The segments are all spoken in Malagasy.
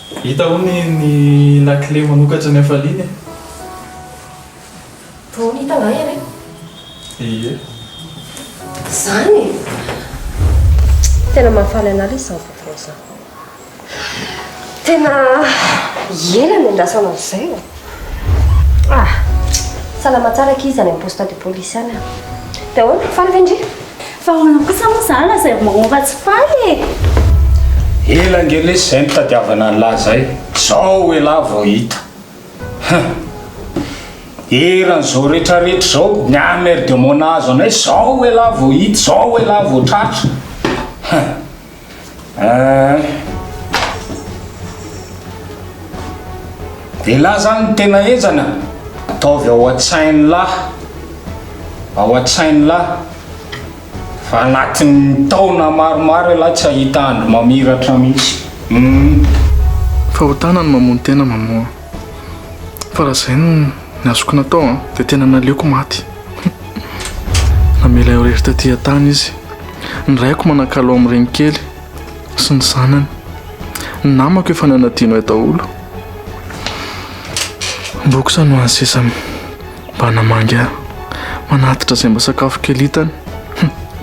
Hita hono ny lakile manokatra ny hafaliana e. Vao hita angaha ianao? Ie. Izany e! Tena mahafaly anah ilay izany vaovao izany. Tena ela niandrasana an'izay e! Ah! Salama tsara akia izy any amin'ny poste de police any an! Dia ahoana? Faly ve ndry? Fa ahoana kosa moa za lazaiko maman fa tsy faly e! Ela ange lesy izay nitadiavana an'lah zay, zao elah vao hita. Huh! Eran'izao retraretra izao, ny emmerdement nahazo anay, zao elah vao hita, zao elah vao tratra. Huh! Eh. Elah zany no tena henjana? Ataovy ao an-tsain'lah, ao an-tsain'lah fa anatin'ny taona maromaro elah tsy hahita andro mamiratra mihitsy. Humm. Fahotana ny mamono tena maman a! Fa raha izay no ny azoko natao an, dia tena naleoko maty. Namela ahy ho irery taty an-tany izy. Ny raiko manakalo amin'ny renikely sy ny zanany. Ny namako efa nanadino ahy daholo. Mbo kosa no any sisa mba namangy ahy. Manatitra izay mba sakafo kely hitany.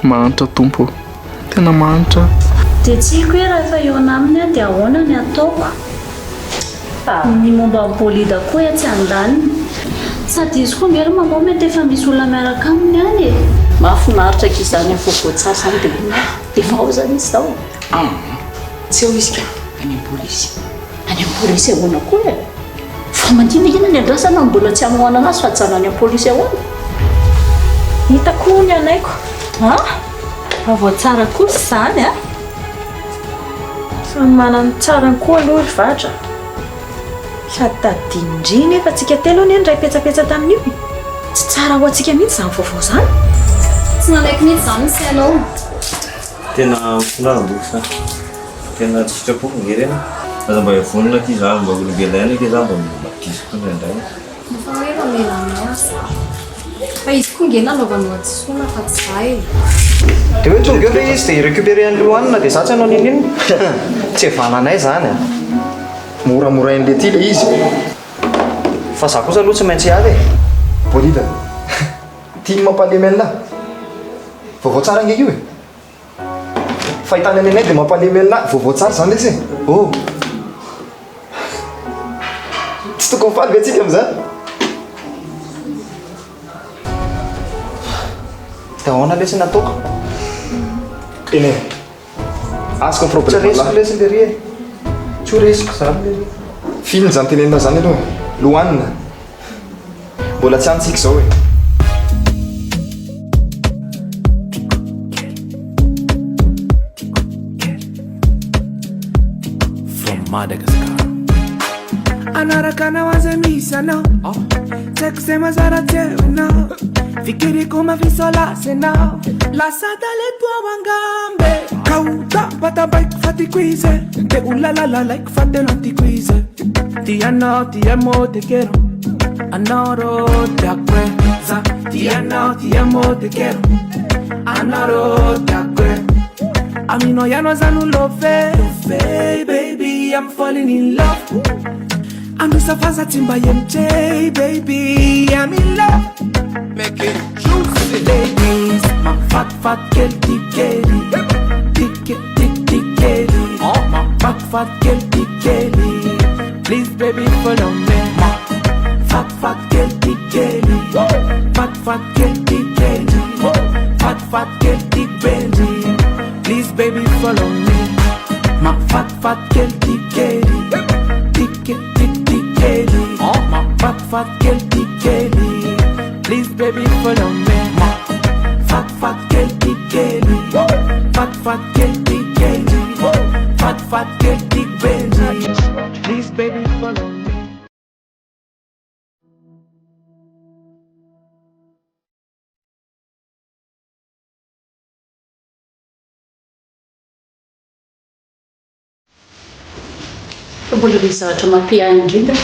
Mahantra Tompo ô. Tena mahantra aho. Dia tsy haiko hoe raha efa hihaona aminy aho dia ahoana ny hataoko. Ny momba an'i Bolida koa etsy andaniny. Sady izy koa ange ry maman mety efa misy olona miaraka aminy any e. Mahafinaritra akia izany vaovao tsara izany dia hono aho dia efa ao izany izy izao? Aa tsy ao izy ka, any amin'ny polisy. Any amin'ny polisy ahoana koa e? Fa manina inona ny andrasana no mbola tsy hanohanana azy fa ajanona any amin'ny polisy ahoana? Hitako hono ny anaiko a! Vaovao tsara kosa izany a! Samy manana ny tsarany koa aloha ry Vatra a! Sady tadidin-dry nefa tsika telo anie niray petsapetsa tamin'io e! Tsy tsara ho antsika mihitsy izany vaovao izany. Tsy nanaiky mihitsy izany ny sainao. Tena mifinara-boky za. Tena tsy sitrapoko nge reny. Aza mba vonona aky za mba olombelona ihany ake za mba mba diso koa indraindray. Efa hoe mamela anao ary za. Fa izy koa nge nanaovanao hadisoana fa tsy za e. Dia hoe tonga eo ve izy dia hi-recuperer an'i Lohanina dia za tsy hanao n'inon'inona? Tsy havananay izany a! Moramorain'i Letty ilay izy. Fa za kosa aloha tsy maintsy hiala e! Bolida, Tia ny mampalemy an'lah. Vaovao tsara ange io e! Fahitana ny anay dia mampalemy an'lah. Vaovao tsara izany lesy e! Oh! Tsy tokony faly ve tsika amin'izany? Dia ahoana lesy ny ataoko? Eny e! Azoko ny problème Tsy resiko lesy lery e! Tsy ho resiko izany lery. F'inona izany teneninao izany aloha e? Lohanina. Mbola tsy any tsika izao e. From Madagascar. Anaraka anao aza misy anao Tsy haiko izay mazara tsy hainao Fikiriko mafisolasy anao Lasa taleto ao angambe Ka ho tampatampaiko fa tiako izy Dia ho lalalalaiko fa tena tiako izy Ti anao ti amo te quiero Anoro te acuerdas Ti anao ti amo te quiero Anoro te acuerdas Amino ya no zanu love Baby I'm falling in love Anosafaza tsy mba MJ Baby I'm in love Make it juicy. Ladies Mafatifaty kely ty kely Tike tik tik kely Mafatifaty kely ty kely Please baby follow me Mafatifaty kely ty kely Fatifaty kely ty kely Fatifaty kely ty bendy Please baby follow me Mafatifaty kely ty kely Tike tik tik kely Mafatifaty kely ty kely Please baby follow me Fatifaty kely ty kely Fatifaty kely ty kely Fatifaty kely ty bendy Please baby follow me Fa mbola misy zavatra mampiahy indrindra.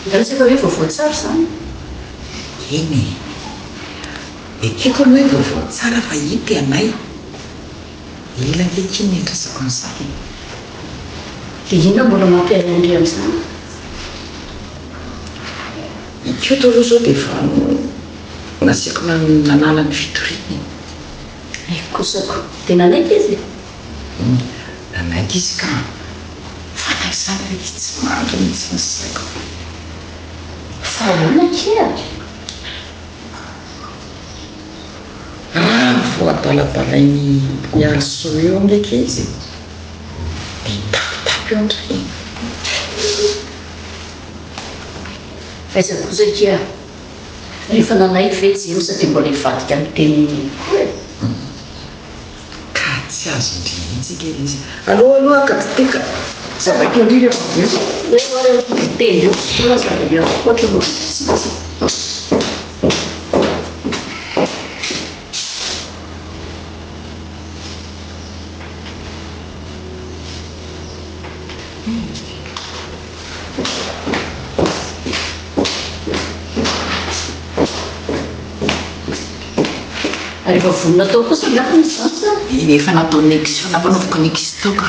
Hitanao tsy efa hoe vaovao tsara izany? Eny e. Ekeko aloha hoe vaovao tsara fa hita ianay. Ela ange ity niandrasako an'izany e. Dia inona mbola mampiahy an-dry amin'izany? I Koto aloha izao dia efa nasiako nanala ny fitoriana e. Hay kosa ko! Dia nanaiky izy e? Nanaiky izy ka! Fa na izany ary akia tsy mandry mihitsy ny saiko. Fa ahoana akia? Raha vao adaladalain'i Mialisoa eo ange akia izy e, dia hitapitapy eo indray e. Aiza kosa akia? Rehefa nanaiky ve James dia mbola hivadika ny teniny iny koa e? Ka tsy azon-dry mihitsy ange ilay izy. Allo allo aka dite ka! Zavaiko an-dry rehefa avy eo. Eo ary aloha dite io, aza avy eo ohatra no. Ary efa vonona tao kosa angamba ny izany sa? Efa nataon'ny ankizy, efa nampanaoviko ny ankizy tao ka.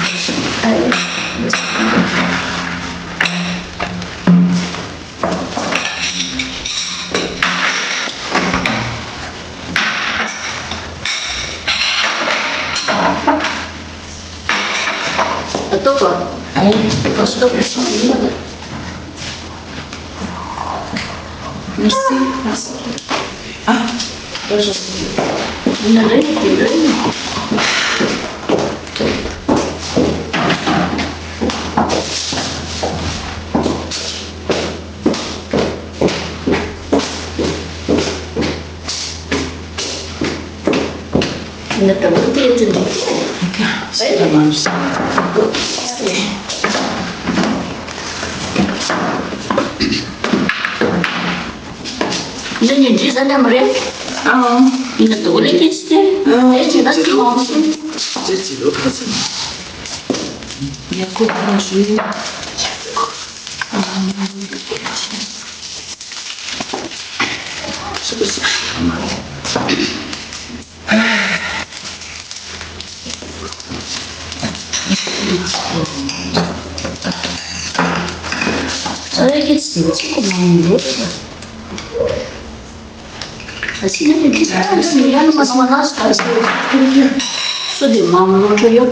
Ataoko a! Efa ataoko ny Merci, merci. Ah, Inona indray no dia indray? Inona daholo ity entin-dry ity e? Siramamy sy Inona ny an-dry izany amin'ireny? Inona daholo ankizy ity? Aiza na tranche? Jereo fotsiny. Ny akoho manger. Za anie tsy dia tiako mamy loatra. Asiana ny ankizy fa tsy ny ihany no manao anazy fa sao dia mamy loatra eo.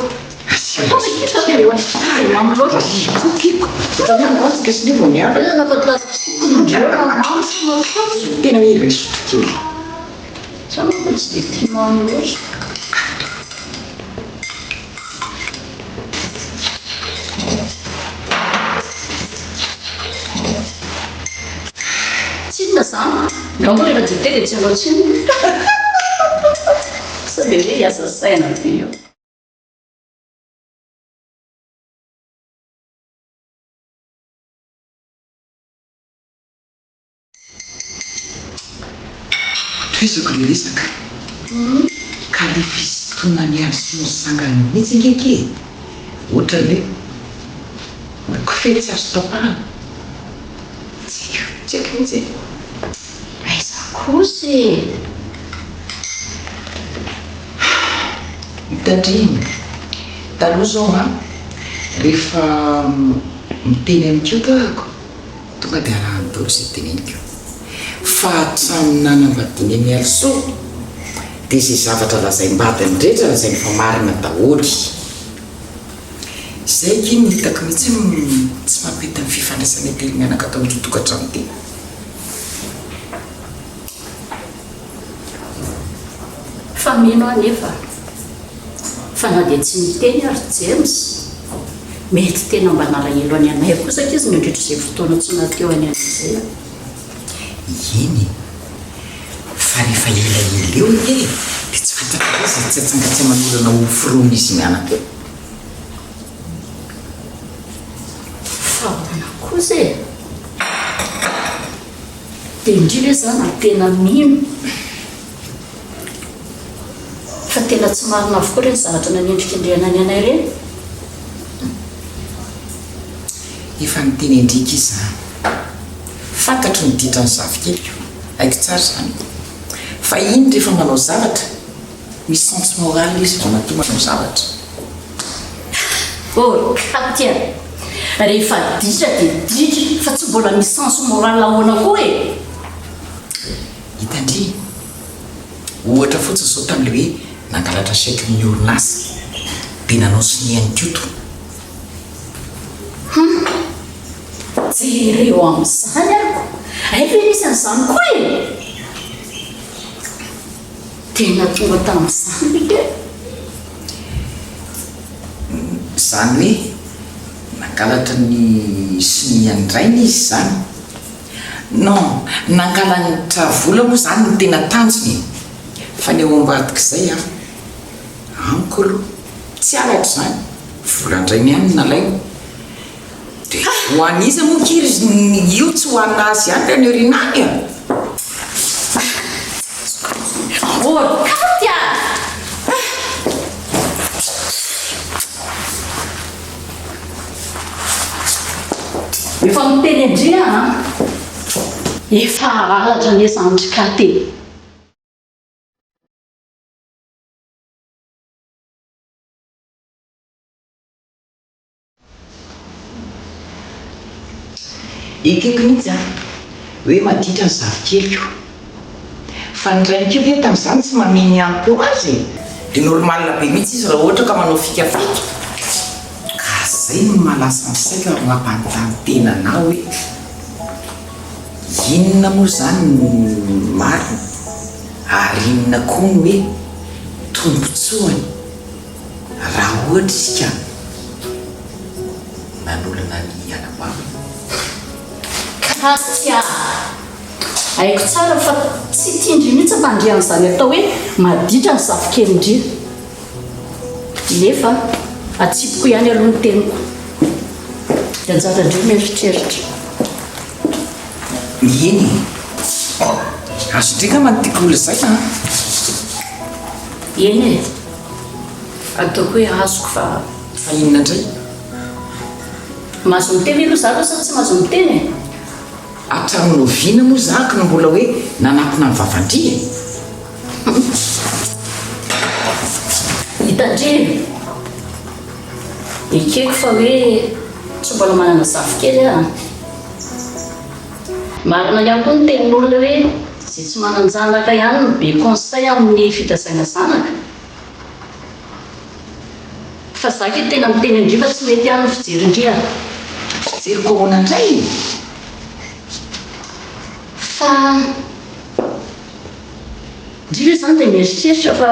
Mamy loatra. Tena hoe iray sotro kely. Za manko tsy dia tia mamy loatra. Tsinona zany. Angamba rehefa dite dia tsy hanao tsinona. Sao dia hoe hiasa saina be eo. Tohizako ilay resaka. Ka le fisintonan'i Alisoa ny sangany mihitsy ange akia e! Ohatran'ny hoe kofehy tsy azo tapahana. Tsy haiko, tsy haiko mihitsy e! Aiza kosa e! Mitandrema. Taloha izao an, rehefa miteny amin'i Koto ahako, Tonga dia arahany daholo izay teneniko. Fa hatramin'ny nanambadiany an'i Alisoa dia izay zavatra lazaim-badiny rehetra lazainy fa marina daholo. Izay akia no hitako mihitsy no tsy mampety ny fifandraisanay telo mianaka ato amin'ity tokantrano ity. Fa mino aho anefa fa na dia tsy niteny ary James, mety tena mba nalahelo an'i Anay kosa ankizy nandritra izay fotoana tsy nahateo an'i Anay izay a! Eny e! Fa rehefa elaela eo ange e, dia tsy fantatrareo izay tsy atsanga-tsy aman'olana ho foronin'izy mianaka eo. Fa ahoana kosa e? Dia ndry ve zany dia tena mino fa tena tsy marina avokoa ireny zavatra nanendrikendrehana ny anay ireny? Efa niteny an-driaka izy izany. Fantatro ny ditran'ny zafikeliko. Haiko tsara izany. Fa iny rehefa manao zavatra, misy sens moral izy vao matoa manao zavatra. Oh Katia! Rehefa ditra dia ditra fa tsy mbola misy sens moral ahoana koa e! Hitan-dry? Ohatra fotsiny izao tamin'ilay hoe nangalatra chèque-n'ny orinasa dia nanao sonia an'i Koto. Hum! Jereo amin'izany ako! Hay ve nisy an'izany koa e! Tena tonga tamin'izany ve? Izany hoe nangalatra ny sonian-drainy izy izany? Non, nangalatra vola moa izany no tena tanjony e! Fa ny ao ambadik'izay an, amiko aloha, tsy halatra izany, volan-drainy ihany no nalainy. Dia ho an'iza moa kiry io tsy ho an'azy ihany any aoriana any e! Oh Katia! Efa miteny an-dry aho an! Efa halatra anie izany ry Katy e! Ekeko mihitsy an, hoe maditra ny zafikeliko. Fa ny rainy koa ve tamin'izany tsy manome ny ampy ho azy e? Dia normal be mihitsy izy raha ohatra ka manao fikafika. Ka zay no mahalasa ny saiko ary mampanontany tena anah hoe inona moa izany no marina ary inona koa no hoe tombotsoany Raha ohatra isika nanolana ny anabaviny. Katia, haiko tsara fa tsy tian-dry mihitsy mpandre an'izany atao hoe maditra ny zafikelin-dry. Nefa atsipiko ihany aloha ny teniko. Dia anjaran-dry mieritreritra. Eny e! Azon-dry angamba ny tiako holazaina an! Eny e! Ataoko hoe azoko fa. Fa inona indray? Mahazo miteny aloha za aloha sa tsy mahazo miteny e? Hatramin'ny oviana moa za no mbola hoe nanakona ny vavan-dry e? Hitan-dry e! Ekeko fa hoe tsy mbola manana zafikely aho an! Marina ihany koa ny tenin'olona hoe izay tsy manan-janaka ihany no be conseil amin'ny fitazaina zanaka. Fa za ke tena miteny an-dry fa tsy mety ihany ny fijerin-dry a! Fijeriko ahoana indray e? Fa ndry ve zany dia mieritreritra fa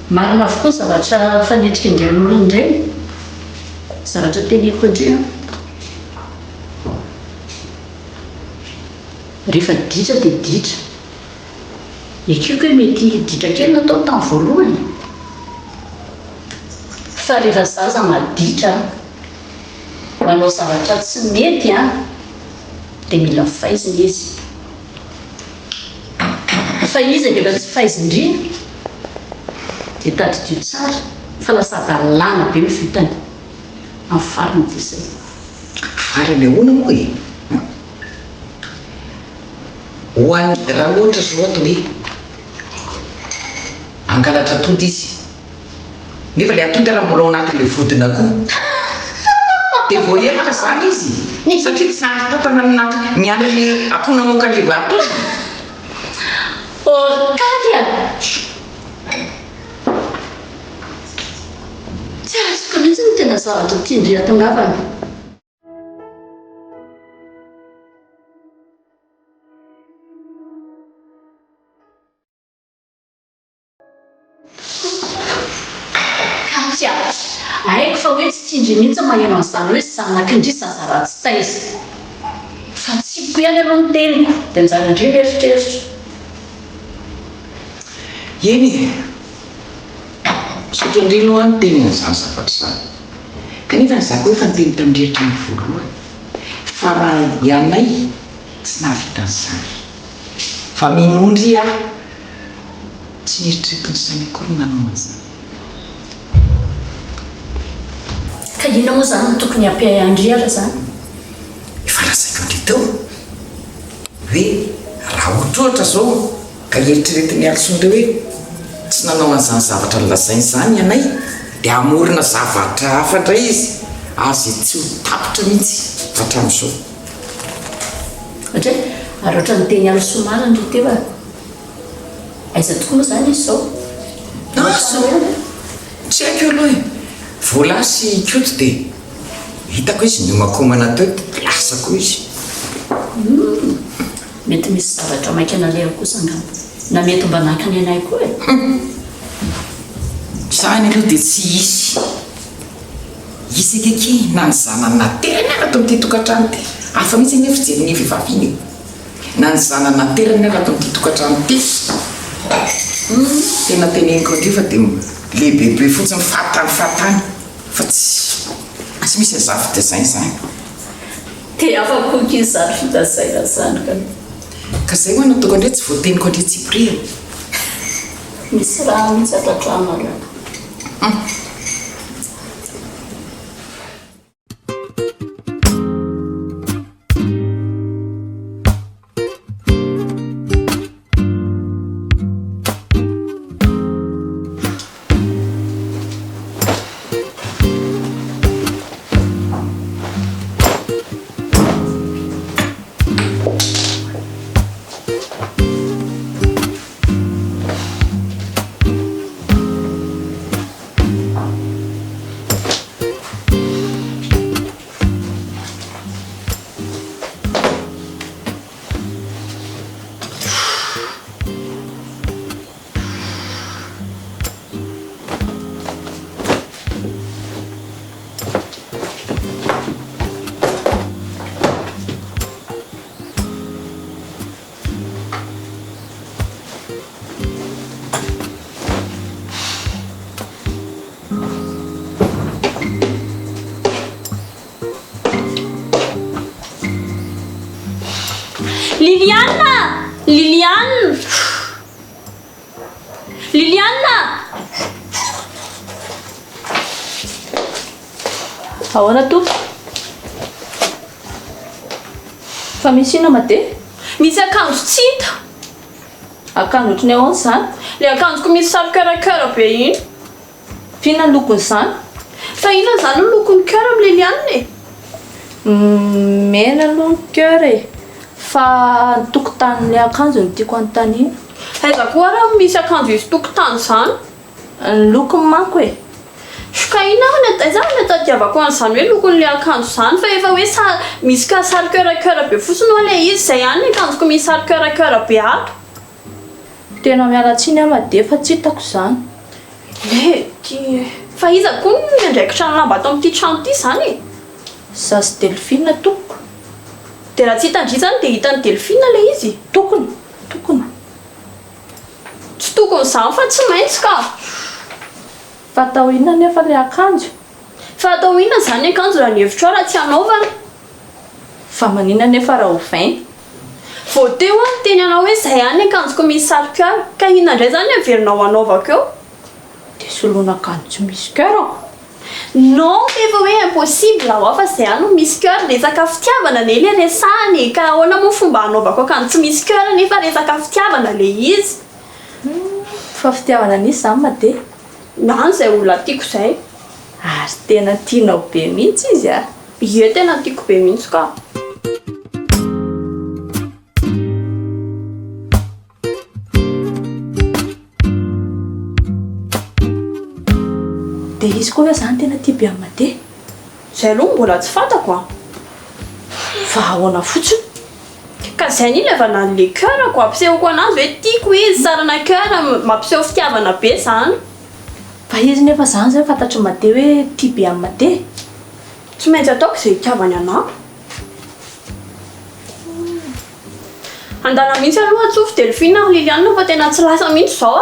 marina avokoa ny zavatra fanendrikendrehan'olona ireny? Zavatra teneniko an-dry an! Rehefa ditra dia ditra. Ekeko hoe mety ditra kely natao tamin'ny voalohany. Fa rehefa zaza maditra, manao zavatra tsy mety an, dia mila faizina izy. Fa izy rehefa tsy faizin-dry dia tadidio tsara fa lasa hadalana be ny vitany amin'ny farany dia izay. Farany ahoana moa e? Ho an'ny, raha ohatra zao ato hoe hangalatra atody izy, nefa ilay atody ary mbola ao anatin'ilay vodin'akoho, dia voaheloka izany izy satria tsy nahatantana ny niandry ilay akoho namoaka an'ilay atody. Orkady a! Tsy azoko mihitsy ny tena zavatra tian-dry hatongavana. Katia, haiko fa hoe tsy tian-dry mihitsy maheno an'izany hoe zanaky ndry zaza ratsy taiza. Fa tsipiko ihany aloha ny teniko, dia anjaran-dry mieritreritra. Eny e! Misaotra an-dry aloha aho niteny an'izany zavatra izany. Kanefa ny za koa efa niteny tamin-dry hatramin'ny voalohany fa raha ianay tsy nahavita an'izany. Fa minoa ndry aho, tsy nieritreretin'ny sainy akory ny nanao an'izany. Ka inona moa izany no tokony hampiahy an-dry ary izany? Efa lazaiko an-dry teo hoe raha ohatrohatra izao ka eritreretin'i Alison indray hoe tsy nanao an'izany zavatra nolazainy izany ianay. Dia hamorona zavatra hafa indray izy ary izay tsy ho tapitra mihitsy hatramin'izao. Ohatra hoe, ary ohatran'ny teny Alosomara ndry teo a! Aiza tokoa moa izany izy izao? Asa! Tsy haiko aloha e! Vao lasa i Koto dia hitako izy niomakomana teo dia lasa koa izy. Humm! Mety misy zavatra maika nalehany kosa angamba. Na mety mba nankany anay koa e! Humm! Izany aloha dia tsy hisy. Hisy akaiky na ny zanany naterany ara ato amin'ity tokantrano ity. Hafa mihitsy anie fijerin'iny vehivavy iny e! Na ny zanany naterany ara ato amin'ity tokantrano ity. Humm! Tena teneniko an-dry fa dia lehibebe fotsiny fahatany fahatany fa tsy tsy misy an'izany fitaizana izany. Dia afa-po akia izany fitazaina izany ka. Ka izay ho'a no ataoko an-dry tsy voateniko an-dry Tsipria e. Misy raha mihitsy ato an-trano aleo. Humm. Liliana! Liliana! Liliana! Ahoana tompoko? Fa misy inona Made? Misy akanjo tsy hita. Akanjo ohatry ny ahoana izany? Ilay akanjoko misy sary cœur cœur be iny. F'inona ny lokon'izany? Fa inona izany no lokon'ny cœur amin'i Liliane e? Mena aloha ny cœur e! Fa ny tokotanin'ilay akanjo no tiako anontaniana. Aiza koa ary no misy akanjo hisy tokotany izany? Ny lokony manko e! Ka inona ary no aiza ary no itadiavako an'izany hoe lokon'ilay akanjo izany fa efa hoe sa misy ka sary cœur cœur be fotsiny ho'a ilay izy, izay ihany ny akanjoko misy sary cœur cœur be ato. Tena miala tsiny aho Made fa tsy hitako izany. Mety e! Fa iza koa no miandraikitra ny lamba ato amin'ity trano ity izany e? Za sy Delphine tompoko. Dia raha tsy hitan-dry izany dia hitan'i Delphine ilay izy? Tokony, tokony. Tsy tokony izany fa tsy maintsy ka! Fa atao inona anefa ilay akanjo? Fa atao inona izany ny akanjo raha ny hevitrao raha tsy hanaovana? Fa maninona anefa raha ovaina? Vao teo aho niteny anao hoe izay ihany ny akanjoko misy sary cœur, ka inona indray izany no heverinao hanaovako eo? Dia soloina akanjo tsy misy cœur ko! Non, efa hoe impossible hoa fa izay ihany no misy cœur, resaka fitiavana anie ilay resahana e, ka ahoana moa fomba hanaovako akanjo tsy misy cœur nefa resaka fitiavana ilay izy? Humm, fa fitiavana an'iza izany Made? Lany izay olona tiako izay. Ary tena tianao be mihitsy izy a! Ie tena tiako be mihitsy ka. Dia izy koa ve izany tena tia be an'i Made? Izay aloha mbola tsy fantako an! Fa ahoana fotsiny? Ka izay no ilaivana an'ilay cœur-ko, ampisehoko an'azy hoe tiako izy, sarina cœur, mampiseho fitiavana be izany. Fa izy nefa izany izay fantatr'i Made hoe tia be an'i Made? Tsy maintsy ataoko izay hitiavany anà. Andana mihitsy aloha atsofy Delphine ary Liliane fa tena tsy lasa mihitsy izao a!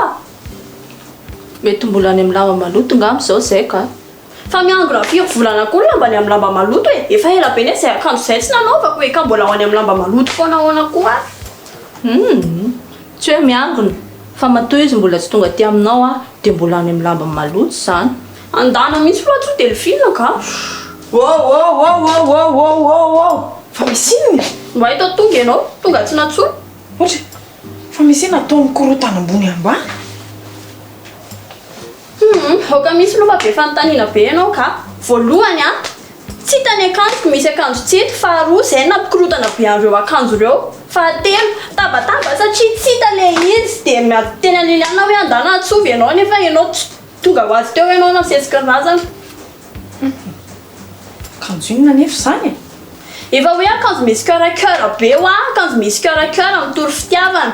Mety mbola any amin'ny lamba maloto ngamba izao izay ka! Fa miangona firy volana koa ny lamba any amin'ny lamba maloto e! Efa ela be nefa izay akanjo izay tsy nanaovako e! Ka mbola ho any amin'ny lamba maloto foana ahoana koa ary? Humm! Tsy hoe miangona, fa matoa izy mbola tsy tonga aty aminao a, dia mbola any amin'ny lamba maloto izany. Andana mihitsy aloha atsoa Delphine ka! Wowowowowowowowoww Fa misy inona e? Mba eto tonga ianao, tonga tsy nantsoina. Ohatra e, fa misy inona atao mikorontana ambony ambany? Humm! Humm, aoka mihitsy aloha fa be fanontaniana be ianao ka. Voalohany an, tsy hita ny akanjoko, misy akanjo tsy hita. Faharoa, izay no nampikorontana be an'ireo akanjo ireo. Fahatelo, tabataba satria tsy hita ilay izy dia miteny an'i Liliana hoe andana antsovy ianao nefa ianao tsy tonga ho azy teo ianao nasesiky ny razana. Humm, akanjo inona anefa izany e? Efa hoe akanjo misy coeur à coeur be hoa, akanjo misy coeur à coeur mitory fitiavana.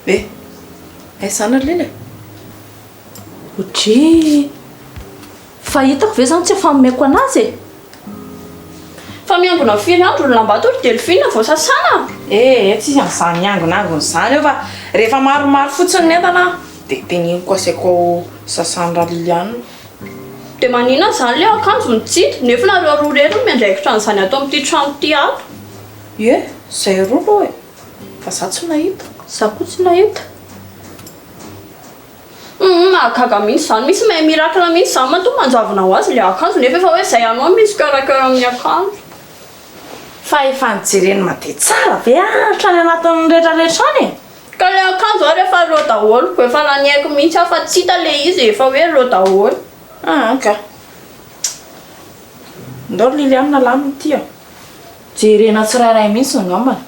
Eh! Aiza izany ry Lily e? Odryy! Fa hitako ve izany tsy efa nomeko anazy e? Fa miangona firy andro ny lamba ato ry Delphine vao sasana? Eh eh, tsisy an'izany miangonangona izany eo fa rehefa maromaro fotsiny ny entana dia teneniko asaiko sasan'i Raliliane. Dia maninona izany ilay akanjo no tsy hita nefa nareo roa irery no miandraikitra an'izany ato amin'ity trano ity ato? Ie, izay roa aloha e! Fa za tsy nahita. Za koa tsy nahita. Humm mahagaga mihitsy izany, misy mahay miracle mihitsy izany matoa manjavona ho azy ilay akanjo nefa efa hoe izay anao no misy coeur à coeur amin'ny akanjo. Fa efa nojereny mandeha tsara ve hatrany anatin'ny retraretra any e? Ka ilay akanjo ary efa reo daholo, efa lany haiko mihitsy aho fa tsy hita ilay izy e, efa hoe reo daholo. Aa ka. Ndao ry Liliane lany ity a. Jerena tsirairay mihitsy angambany.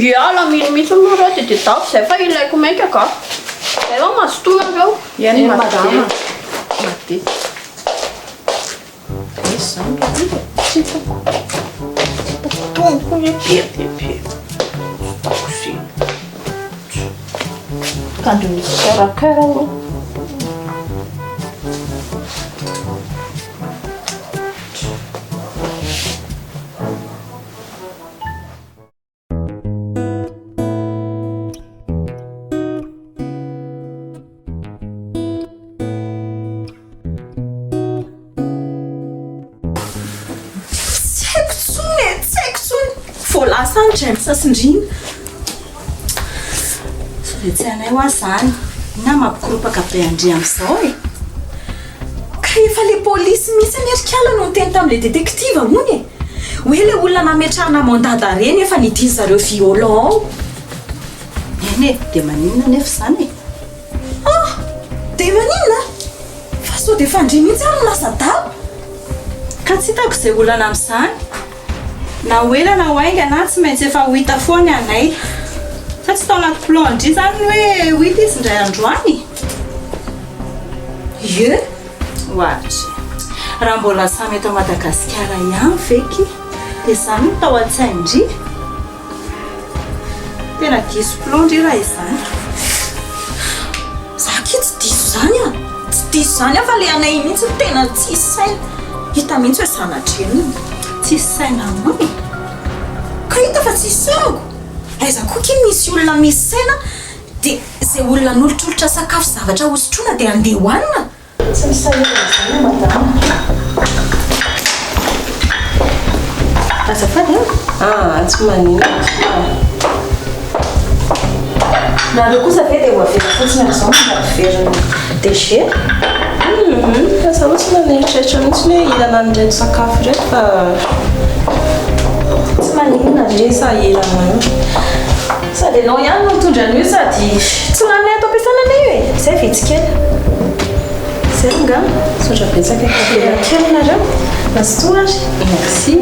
Hiala mino mihitsy moa reo dia tedavo izay fa ilaiko mainka ka. Zay va mazotoa nareo. Eny madama. Made. Aiza izany ry Lily e? Tsy hitako. Tsy hitako. Tony koa ve be dia be. Tsy hitako izay. Akanjo misy coeur à coeur aloha. Tsy haiko intsony e, tsy haiko intsony. Vao lasa any James sy Ndrina. Sao dia tsy hainay hoa izany. Inona mampikoropaka be an-dry amin'izao e? Ka efa le polisy mihitsy anie ry kala no niteny tamin'le détective hono e! Hoe le olona nametrahana mandat d'arrêt nefa nidiny zareo violent ao. Eny e, dia maninona anefa izany e? Ah! Dia maninona? Fa sao dia efa ndry mihitsy ary no lasa adala? Ka tsy hitako izay olana amin'izany. Na ho ela na ho haingana tsy maintsy efa ho hita foana anay. Sa tsy tao anaty plan ndry izany ny hoe ho hita izy indray androany? Ie! Ohatry. Raha mbola samy eto Madagasikara ihany ve ki dia izany no tao an-tsain-dry? Tena diso plan ndry raha izany. Za akia tsy diso izany a! Tsy diso izany aho fa le anay mihitsy no tena tsisy saina. Hita mihitsy hoe zana-dreniny. Tsisy saina ahoana e? Ka hita fa tsisy saina ko! Aiza koa akia misy olona misy saina dia izay olona hanolotrolotra sakafo sy zavatra hosotroina dia andeha hohanina? Tsy misahirana izany aho madama. Azafady an! Ah, tsy maninona. Nareo kosa ve dia ho avela fotsiny amin'izao mandra-piverin'ny DG? Hum, fa za moa tsy naneritreritra mihitsy hoe hihinana an'ireto sakafo ireto fa Tsy maninona re. Sahirana eo. Sady ianao ihany no nitondra an'io sady Tsy lany ato am-piasana anie io e! Izay vitsy kely. Izay angaha? Misaotra betsaka e. Avela kely nareo. Mazotoa ary. Merci.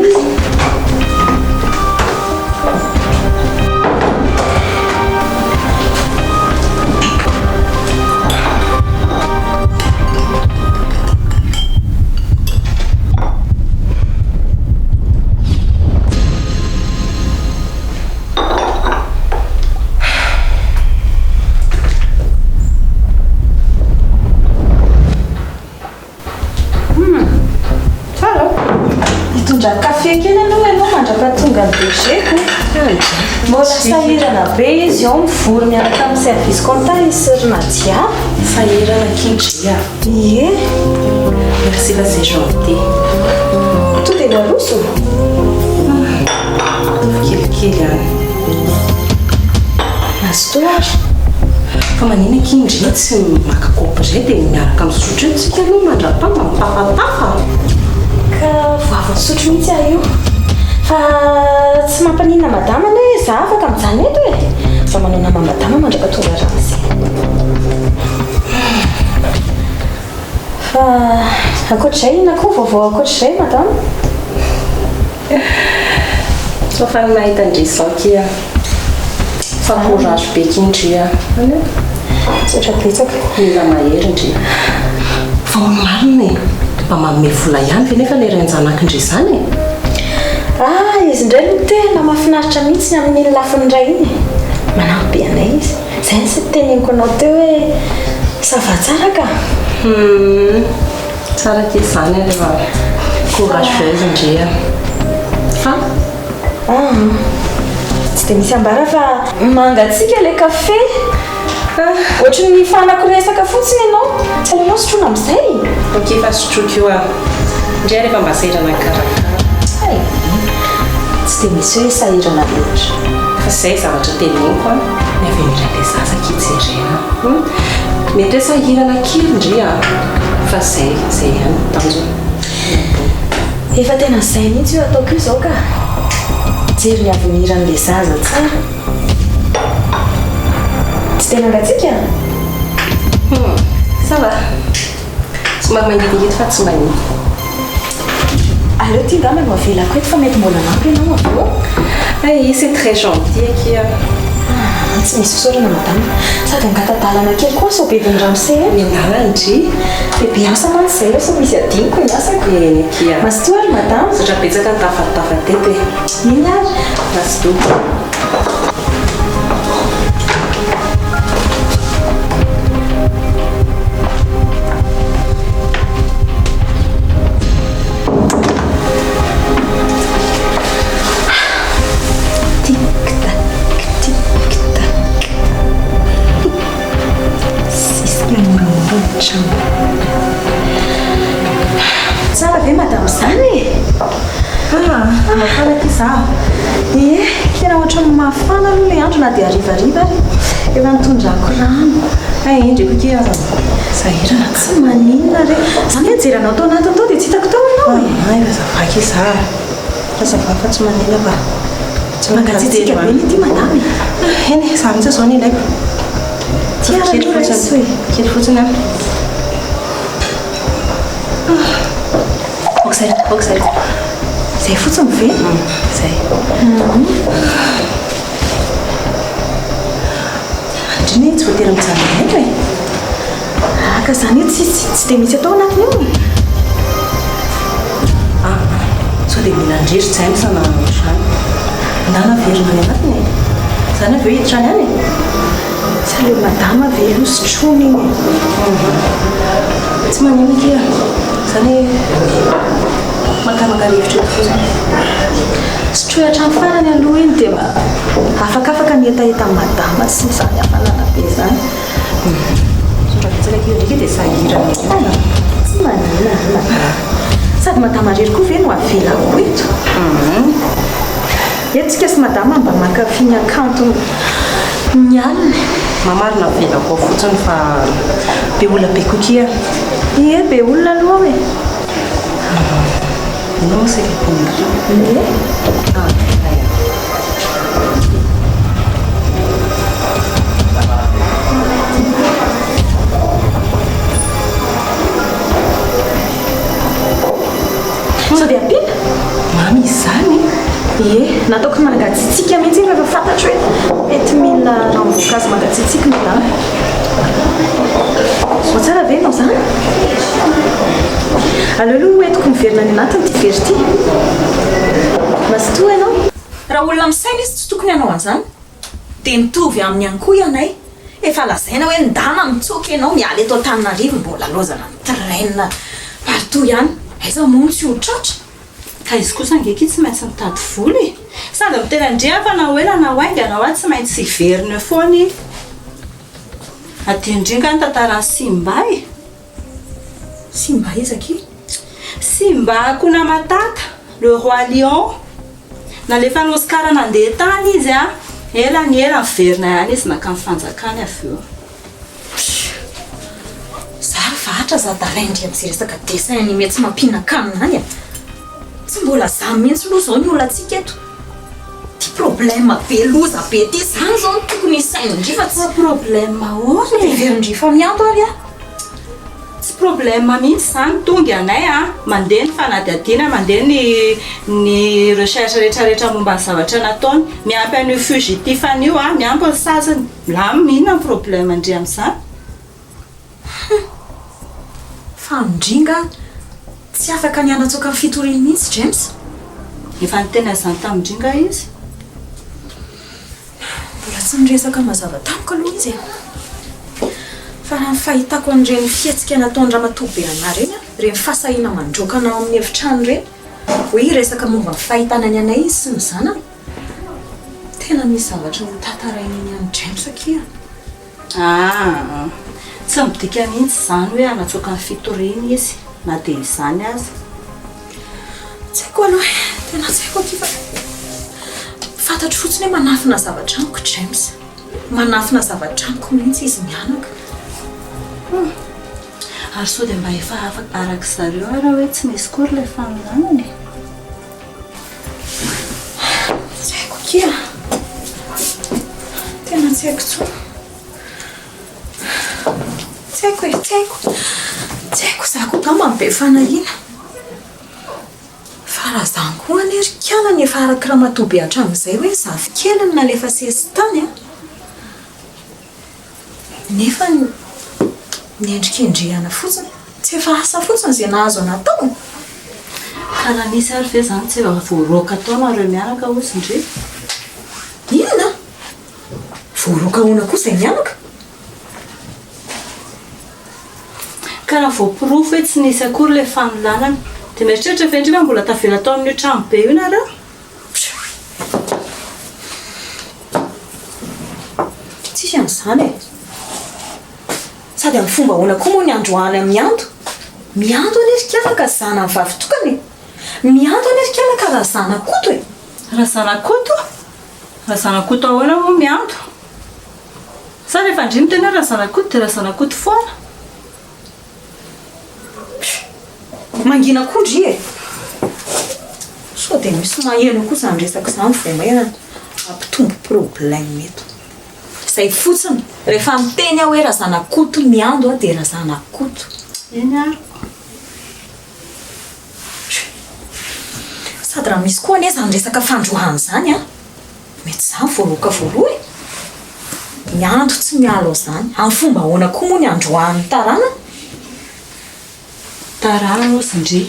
Hum, tsara. Hitondra kafe kely aloha ianao mandra-pahatonga ny DG-ko. Mbola sahirana be izy ao mivory miaraka amin'ny service compta izy sy ry Nadia. Sahirana akia dry a. Ie. Merci fa c'est gentil. To dia naroso? Ataovy kelikely any. Mazotoa ary. Fa manina akia ndry tsy maka kaopy indray dia miaraka misotro eto tsika aloha mandrapaha mba mitafatafa. Ka vao avy nisotro mihitsy aho io. Fa tsy mampaninona madama anie za afaka mijanona eto e. Mba manao nama madama mandrapatonga ramose. Ankoatr'izay inona koa vaovao ankoatr'izay madame? Sao faly nahita an-dry izao kia. Fa courage be ki ndry a. Misaotra betsaka. Mila mahery ndry. Fa hono marina e, mba manome vola ihany ve nefa ilay rain-janaky ndry izany e? Ah, izy indray no tena mahafinaritra mihitsy ny amin'iny lafiny iray iny e. Manampy be anay izy. Izay no teneniko anao teo hoe ça va tsara ka. Humm. Tsara akia izany ary fa courageuse ndry a. Fa? Aa tsy dia misy ambara fa mangatsiaka ilay kafe. Ohatry ny nifanako resaka fotsiny ianao. Tsy aleonao sotroina amin'izay? Ok fa sotroiko io aho. Ndry ary efa mba sahirana nikarakara. Hay! Tsy dia misy hoe sahirana loatra. Fa izay zavatra teneniko an, ny avenir-n'ilay zaza akia jerena. Hum! Mety hoe sahirana kely ndry an! Fa izay, izay ihany no tanjona. Efa tena izay mihitsy io ataoko io izao ka! Mijery ny avenir an'ilay zaza tsara. Tsy dia mangatsiaka? Hum! Ça va. Somary mangidihidy fa tsy manino. Aleo ity angamba no avelako eto fa mety mbola hanampy ianao avy eo. Hay, c'est très gentil akia. Ah, tsy misy fisaorana madama. Sady angata-dalana kely koa sao bedin'ny ramose eto. Mialà ndry. Bebe asa mantsy izay eo sao misy adinoko ny asako. Eny akia. Mazotoa ary madama. Misaotra betsaka nitafatafa teto e. Iny ary. Mazotoa. Tsara ve madame izany e? Ah, mafana aty za. Ie, tena ohatran'ny mafana aloha ilay andro na dia harivariva ary. Efa nitondrako rano. Hay, indreko ity aza sahirana ka. Tsy maninona re. Za nge nijery anao tao anatiny tao dia tsy hitako tao ianao e. Ah, efa ça va akia za. Efa ça va fa tsy maninona fa. Tsy Mangatsiatsiaka be ny aty madame e. Ah, eny e, za mihitsy izao no ilaiko. Ty ary aloha raiso e. Kely fotsiny an. Ok zay, ok zay. Zay fotsiny ve? Zay. Andry anie tsy voatery mijanona eto e. Ah, ka zany hoe tsy tsy dia misy atao anatiny ao e. Ah, sao dia mila an-dry ry James na ohatr'izany. Ndana averina any anatiny e. Zany avy eo hiditra any ihany e. Tsy aleo madama ve aloha sotroina iny e. Tsy maninona akia. Zany hoe makamaka rivotra eto fotsiny. Sotroy hatramin'ny farany aloha iny dia mba afakafaka ny hetahetan'i madama sy izany hafanana be izany. Misaotra betsaka akia Eric dia sahirana ery. Tsy maninona ry madama. Sady madama irery koa ve no avelako eto? Eto tsika sy madama mba mankafy ny hakanton ny alina e. Mamarina avelako ao fotsiny fa be olona be koa kia. Ie, be olona aloha ao e. Inona moa saika teneniko teo? Ie. Ah, hay. Sao dia ampiana? Mamy izany? Ie, nataoko mangatsiatsiaka mihitsy iny fa efa fantatro hoe mety mila ranom-boankazo mangatsiatsiaka madama. Voa tsara ve ianao izany? Aleo aloha ho entiko miverina any anatiny ity vera ity. Mazotoa ianao. Raha olona misaina izy tsy tokony hanao an'izany. Dia mitovy aminy ihany koa ianay. Efa lazaina hoe ndana mitsoaka ianao miala eto Antananarivo mbola lozana mi-traîne partout ihany. Aiza moa no tsy ho tratra? Ka izy kosa ange akia tsy maintsy mitady vola e! Sady miteny an-dry aho fa na ho ela na ho haingana hoa tsy maintsy hiverina eo foana i. Adinondry nga ny tantaran'i Simba e! Simba iza akia? Simba Hakuna Matata, le roi lion. Nalefan'i Oscar nandeha tany izy an, ela ny ela niverina ihany izy naka ny fanjakany avy eo. Zary vatra za dalain-dry amin'izay resaka dessin animé tsy mampihinan-kanina any a! Tsy mbola za mihitsy aloha izao ny olantsika eto. Ty problème be loza be ty zany zao no tokony hisainin-dry fa tsy. Problème ahoana e? Heverin-dry fa mianto ary aho. Tsy. problème mihitsy izany, tonga ianay a, mandeha ny fanadihadiana, mandeha ny ny recherche rehetra rehetra momba ny zavatra nataony, miampy an'io fugitif an'io a, miampy ny saziny, milamina, inona ny problème ndry amin'izany? Hum! Fa ndry nga tsy afaka ny hanatsoaka ny fitoriany mihitsy James? Efa niteny an'izany tamin-dry nga izy? Mbola tsy niresaka mazava tamiko aloha izy e! Fa raha ny fahitako an'ireny fihetsika nataon-dRamatoa Bernard ireny an, ireny fahasahiana mandroaka anao amin'ny efitrano ireny, hoe hiresaka momba ny fahitana ny anay izy sy ny zanany, tena misy zavatra ho tantarainy eny amin'i James akia. Aa! Tsy midika mihitsy izany hoe hanatsoaka ny fitoriana izy na dia izany aza. Tsy haiko aloha e! Tena tsy haiko akia fa fantatro fotsiny hoe manafina zavatra amiko James. Manafina zavatra amiko mihitsy izy mianaka. Hum! Ary sao dia mba efa afaka araka zareo ara hoe tsy nisy akory ilay fanolanana e? Tsy haiko akia. Tena tsy haiko intsony. Tsy haiko e, tsy haiko. Tsy haiko, za koa angamba no be fanahiana. Fa raha izany koa anie ry kiana ny efa arak'i ramatoa be hatramin'izay hoe zafikeliny nalefa sesitany an. Nefa ny endrikendrehana fotsiny, tsy efa asa fotsiny izay nahazo anà tao? Ka raha nisy ary ve izany tsy efa voaroaka tao nareo mianaka hozy ndry? Inona? Voaroaka ahoana koa izay mianaka? Ka raha voaporofo hoe tsy nisy akory ilay fanolanana, dia mieritreritra ve ndry fa mbola tavela tao amin'io trano be io nareo? Tsisy an'izany e! Sady amin'ny fomba ahoana koa moa ny androany amin'ny Miando? Miando anie ry kiala ka zanany vavy tokana e! Miando anie ry kiala ka Razanakoto e! Razanakoto? Razanakoto ahoana moa Miando? Sa rehefa ndry miteny hoe Razanakoto dia Razanakoto foana? Mangina koa ndry e! Sao dia misy maheno koa izany resaka izany vao may hampitombo problème eto. Izay fotsiny, rehefa miteny aho hoe Razanakoto miando dia Razanakoto. Eny ary. Sady raha misy koa anie izany resaka fandroahana izany an! Mety izany voaroaka voaloha e! Miando tsy miala ao izany. Amin'ny fomba ahoana koa moa ny androahan'ny taranany? Taranany hozy ndry.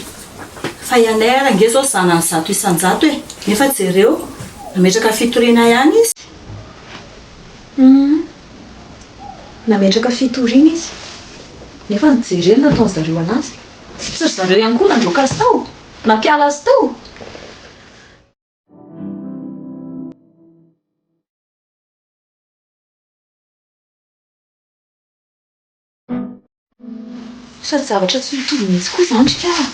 Fa ianay ary ange izao zanany 100% e! Nefa jereo, nametraka fitoriana ihany izy. Humm. Nametraka fitoriana izy. Nefa nijereo ny nataon-zareo anazy. Tsy ry zareo ihany koa nandroaka azy tao? Nampiala azy tao? Sady zavatra tsy mitovy mihitsy koa izany ry kala.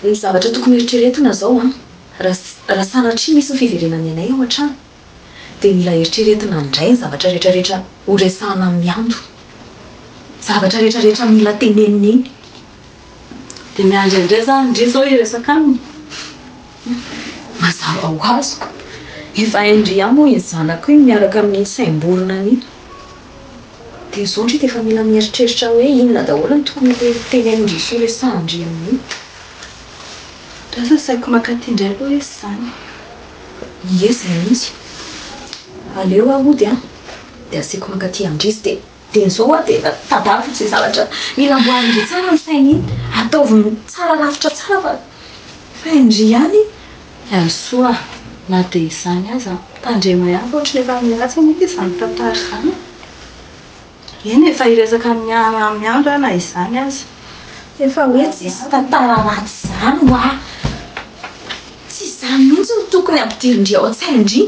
Ny zavatra tokony hoeritreretina izao an, raha sanatria misy ny fiverenan'i Anay ao an-trano, dia mila eritreretina indray ny zavatra rehetrarehetra horesahana amin'i Miando. Zavatra rehetrarehetra mila tenenina iny. Dia miandry indray izany ndry izao hiresaka aminy? Mazava ho azy ko. Efa hain-dry ihany moa iny zanako iny miaraka amin'iny saim-borona iny. Dia izao ndry dia efa mila mieritreritra hoe inona daholo no tokony ho tenenin-dry sy ho resahan-dry amin'iny. Lasa saiko mankaty indray aloha izy izany. Ie, izay mihitsy. Aleo aho hody an, dia asiako mankaty amin-dry izy dia. Dia izao hoa dia tadaviko izay zavatra mila amboarin-dry tsara ny sainy iny. Ataovy tsara rafitra tsara fa fa hain-dry ihany iny. Soa, na dia izany aza, tandremo ihany fa ohatry ny efa miharatsy anie izany tantara izany e. Eny e, efa hiresaka amin'ny amin'ny andro aho na izany aza. Efa hoe tsisy tantara ratsy izany hoa. Tsy izany mihitsy no tokony hampidirin-dry ao an-tsain-dry.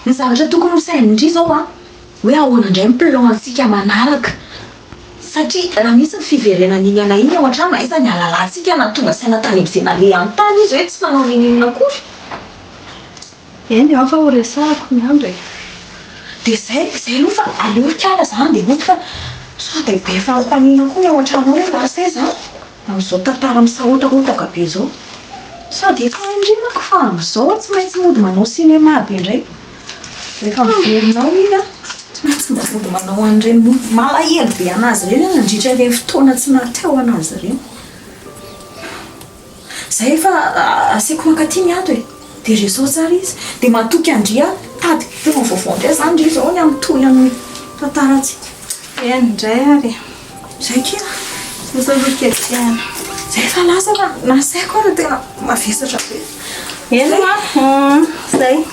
Ny zavatra tokony ho sainin-dry izao an, hoe ahoana indray ny plan antsika manaraka. Satria raha misy ny fiverenan'iny ana iny ao an-trano, aiza ny halalantsika na tonga saina tany amin'izay nalehany tany izy hoe tsy nanao n'inon'inona akory. Eny ao fa ho resahako ny andro e. Dia izay, izay aloha fa aleo ry kala za andeha hody fa sao dia be fanontaniana koa ny ao an-trano ao hoe lasa aiza aho. Amin'izao tantara misahotakotaka be izao. Sady efa hain-dry manko fa amin'izao aho tsy maintsy mody manao cinéma be indray. Rehefa miverina ao iny aho, tsy maintsy mijery. vody manao an'ireny moa. Malahelo be an'azy ireny aho nandritra ireny fotoana tsy nahateo an'azy ireny. Zay efa asaiko mankaty ny ato e! Dia resao tsara izy. Dia matoky an-dry aho. Tady tena vaovao indray izany ry izao ny amin'ny tohiny amin'ny tantarantsika. Eny indray ary e! Zay kia! Lasa aloha kely fiainana. Zay efa lasa fa nasaiko ary tena mavesatra be. Eny hoa! Zay.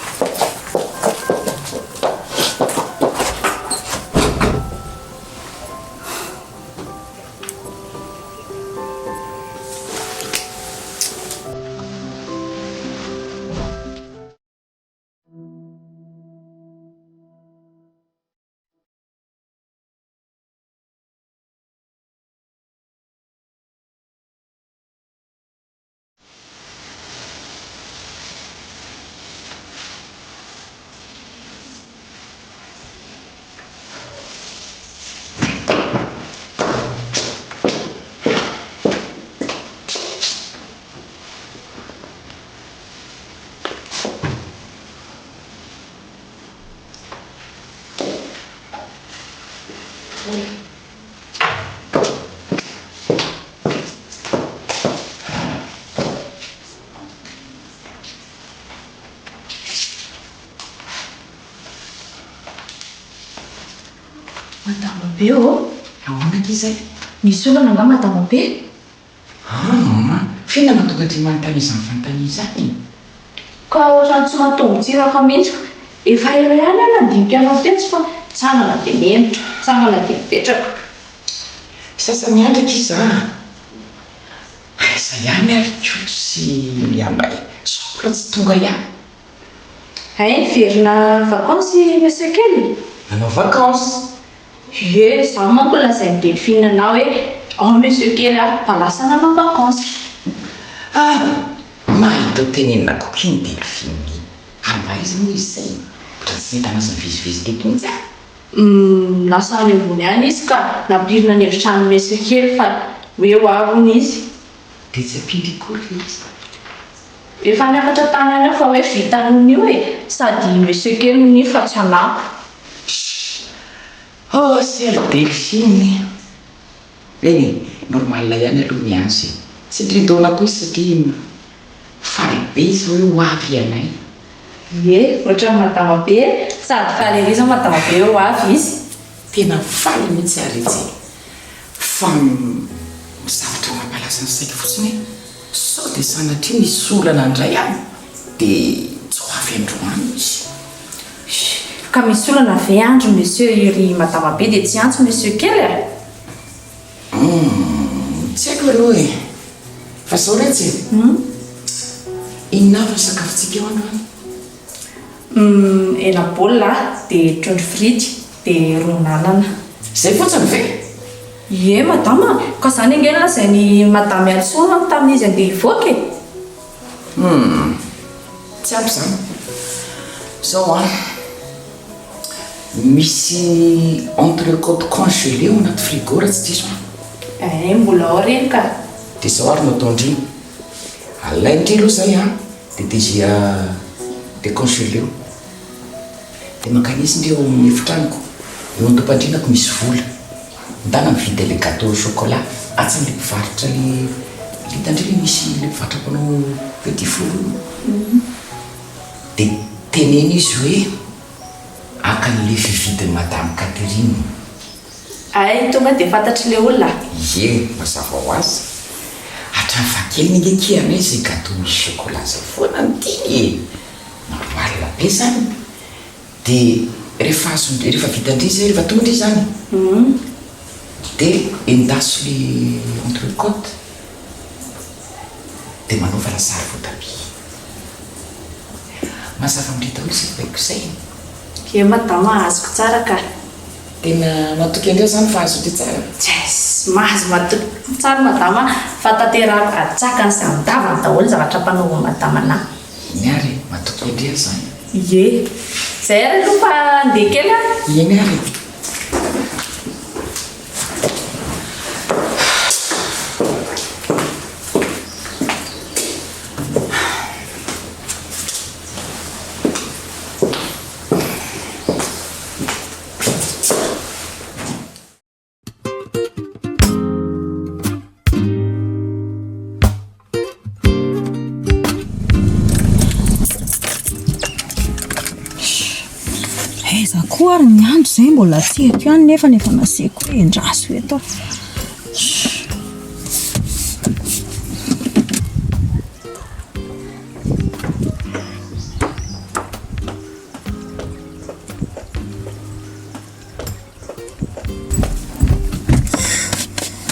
Madama be ô! Ahoana akia izay? Misy olana angaha madama be? Aa! F'inona no tonga aty manontany izany fanontaniana izany e? Ka ohatran'ny tsy mahatongotsiraka mihitsy ka! Efa ela ihany aho nandinika anao tetsy fa mitsangana dia mihemotra, mitsangana dia mipetraka. Sasa-miandry akia za a! Aiza ihany ary Koto sy Miamay? Sao mbola tsy tonga ihany? Hay niverina vacances i Monsieur kely? Nanao vacances? Ie, izaho manko lazain'i Delphine anah hoe ao Monsieur kely ah, fa lasa nanao vacances. Ah! Mahita ho tenenina koa iny Delphine iny. Ary mba aiza moa izy izay? Ohatran'ny tsy nahitana azy nivezivezy teto mihitsy aho. Humm, lasa any ambony any izy ka, nampirina ny efitranon'i Monsieur kely fa hoe ho avy hono izy. Dia tsy ampiany akory ve izy? Efa niakatra tany any aho fa hoe vita noho io e! Sady monsieur kely hono io fa tsy anako. Shh! Oh sœur Delphine! Eny e, normal ihany aloha ny azy e! Tsy ndry-dona koa izy satria faly be izy hoe ho avy ianay. Ie, ohatran'ny madama be e! Sady faly ery izao madama be hoe ho avy izy. Tena faly mihitsy ary izy e! Fa ny zavatra mampalasa ny saiko fotsiny hoe sao dia sanatria misy olana indray any dia tsy ho avy androany izy. Ka misy olana ve andry monsieur iry madama be dia tsy hiantso monsieur kely e? Humm tsy haiko aloha e! Fa zao retsy e! Inona avy ny sakafontsika eo androany? Humm hena baolina dia trondro frity dia ron'anana. Zay fotsiny ve? Ie madama a! Ka zany ange no lazain'i madame Mialisoa tamin'izy andeha hivoaka e! Humm tsy ampy zany. Zao an, misy entrecôte congelé ao anaty frigo raha tsy diso aho. Eh mbola ao reny ka. Dia zao ary no ataon-dry, alain-dry aloha zay an, Dia DGA decongeleo. Dia mankanesa ndry ao amin'ny efitranoko, eo an-dompandrianako misy vola. Ndana mividy an'ilay gâteau au chocolat atsy amin'ilay mpivarotra le hitan-dry le misy le mpivarotra mpanao petit four io. Dia teneno izy hoe haka an'ilay fividin'i madame Catherine. Hay tonga dia fantatr'ilay olona a! Ie, mazava ho azy. Hatramin'ny fahakeliny ange akia anay izay gateau misy chocolat izay foana no tiany e! Normal be izany. Dia rehefa azon-dry, rehefa vitan-dry izay, rehefa tonga ndry izany, dia endaso le entrecôte, dia manaova lasary voatabia. Mazava amin-dry daholo izay baiko izay e! Ie madama, azoko tsara ka. Tena matoky an'ireo zany fa azo ty tsara. Yes! Mahazo matoky tsara madama fa tanterahako atsakany sy andavany daholo ny zavatra ampanaovin'i madama anah. Eny ary e, matoky an-dry aho zany. Ie. Zay ary aloha fa andeha kely aho. Eny ary e. Iza koa ary ny andro izay mbola tsy eto ihany nefa efa nasiako hoe endraso eto aho.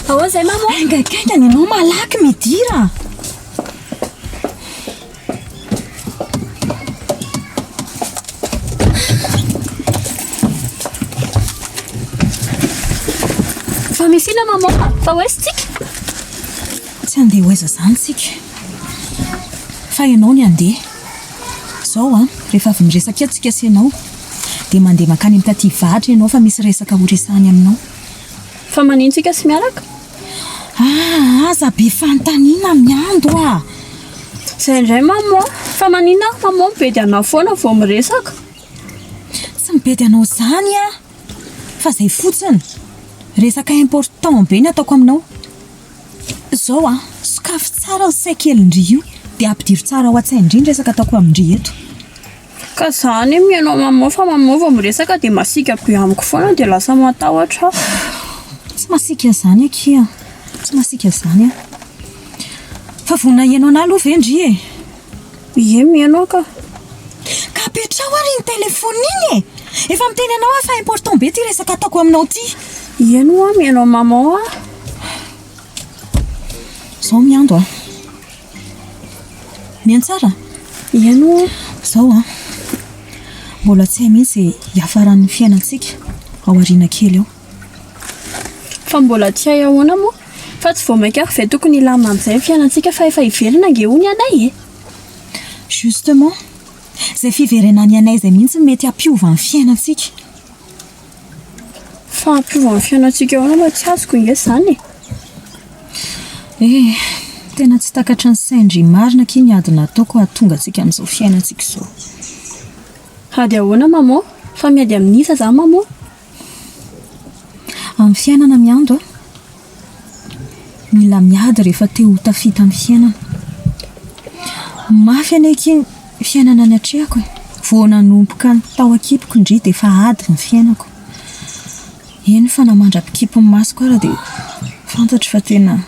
Ahoana izay maman? Haingankaingana ianao malaky midira. Fa misy inona maman? Fa ho aiza tsika? Tsy handeha ho aiza izany tsika. Fa ianao ny handeha. Izao an, rehefa avy miresaka eto tsika sy ianao, dia mandeha mankany amin'ny taty Vatra ianao fa misy resaka horesahany aminao. Fa manino tsika tsy miaraka? Ah, aza be fanontaniana miando ah! Zay indray maman, fa maninona ary maman mibedy anah foana vao miresaka? Tsy mibedy anao izany aho, fa zay fotsiny, resaka important be ny ataoko aminao. Zao an, sokafy tsara ny sain-kelin-dry io, dia ampidiro tsara ao an-tsain-dry ny resaka ataoko amin-dry eto. Ka za anie mihaino an'i maman fa maman vao miresaka dia masiaka be amiko foana dia lasa matahotra aho. Tsy masiaka izany akia, tsy masiaka izany aho. Fa vonona hihaino anah aloha ve ndry e? Ie mihaino aho ka. Ka apetraho ary iny téléphone iny e! Efa miteny anao aho fa important be ity resaka ataoko aminao ity. Ieny hoa mihaino an'i maman aho. Zao miando a. Mihaino tsara? Ieny hoa. Zao an. Mbola tsy hay mihitsy izay hiafaran'ny fiainantsika ao aoriana kely ao. Fa mbola tsy hay ahoana moa? Fa tsy vao mainka ary ve tokony hilamina amin'izay ny fiainantsika fa efa hiverina ange hono ianay e! Justement, izay fiverenan'i anay izay mihitsy no mety hampiova ny fiainantsika. Fa hampiova ny fiainantsika ahoana moa tsy azoko ange izany e! Eh, tena tsy takatry ny sain-dry marina akia ny ady nataoko hahatonga antsika amin'izao fiainantsika izao. Ady ahoana maman? Fa miady amin'iza za maman? Amin'ny fiainana miando a! Mila miady rehefa te ho tafita amin'ny fiainana. Mafy anie akia ny fiainana niatrehako e! Vao nanomboka ny tao an-kiboko ndry dia efa ady ny fiainako. Eny fa na mandra-pikipy ny masoko ara dia fantatro fa tena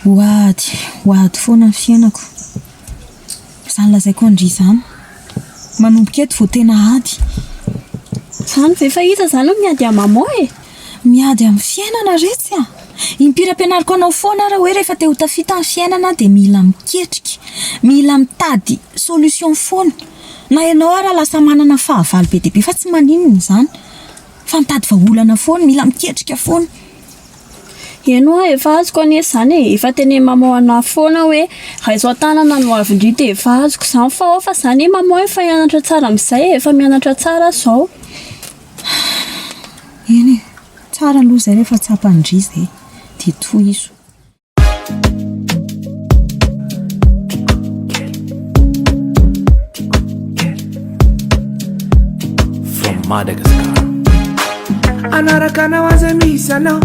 ho ady, ho ady foana ny fiainako. Izany lazaiko an-dry izany. Manomboka eto vao tena ady. Izany ve fa iza izany no miady amin'i maman e? Miady amin'ny fiainana retsy a! Impiry ampianariko anao foana ara hoe rehefa te ho tafita amin'ny fiainana dia mila miketrika, mila mitady solution foana. Na ianao ara lasa manana fahavalo be dia be fa tsy maninona izany fa mitady vahaolana foana, mila miketrika foana. Eny hoa, efa azoko anie izany e, efa tenenin'i maman anah foana hoe raiso an-tanana ny ho avin-dry dia efa azoko izany fa ao fa za anie maman efa hianatra tsara amin'izay e, efa mianatra tsara aho izao. Eny e, tsara aloha izay rehefa tsapan-dry izay dia tohizo. From Madagascar. Anaraka anao aza misy anao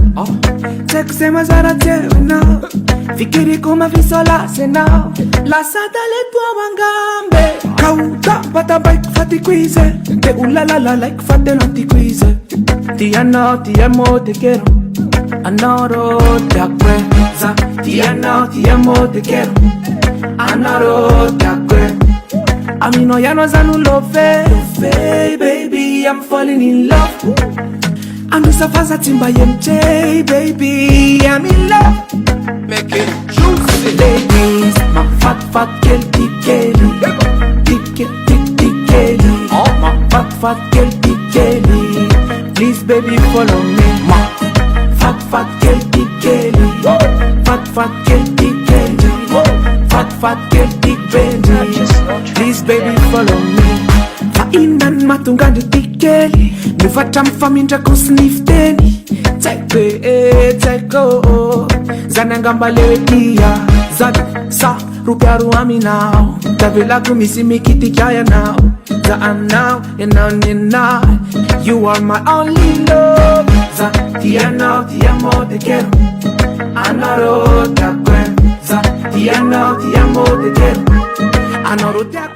Tsy haiko izay mazara tsy eo ianao Fikiriko mafisolasy ianao Lasa talento ao angambe Kaota batabaiko fa tiako izy Te ho lalalalaiko fa tena tiako izy Tianao ti amo te quiero Anao tiako e Za tianao ti amo te quiero Anao tiako e Aminao ianao za no love Love baby I'm falling in love Anosa fa za tsy mba MJ baby I'm in love Make it juicy. Ladies Mahafatifaty kely ty kely Ty kely ty ty kely Mahafatifaty kely ty kely Please baby follow me Mahafatifaty kely ty kely Fatifaty kely ty kely Fatifaty kely ty baby Please baby follow me Fa inona no mahatonga andry ty kely Miova hatramin'ny famindrako sy ny fiteny Tsy haiko e, tsy haiko Zany angamba le hoe tia Zany sa ropiaro aminao Tavelako misy mikitika ianao Za aminao, ianao nenah You are my only love Za tianao, ti amo, te quiero Anao tiako e Za tianao, ti amo, te quiero Anao tiako.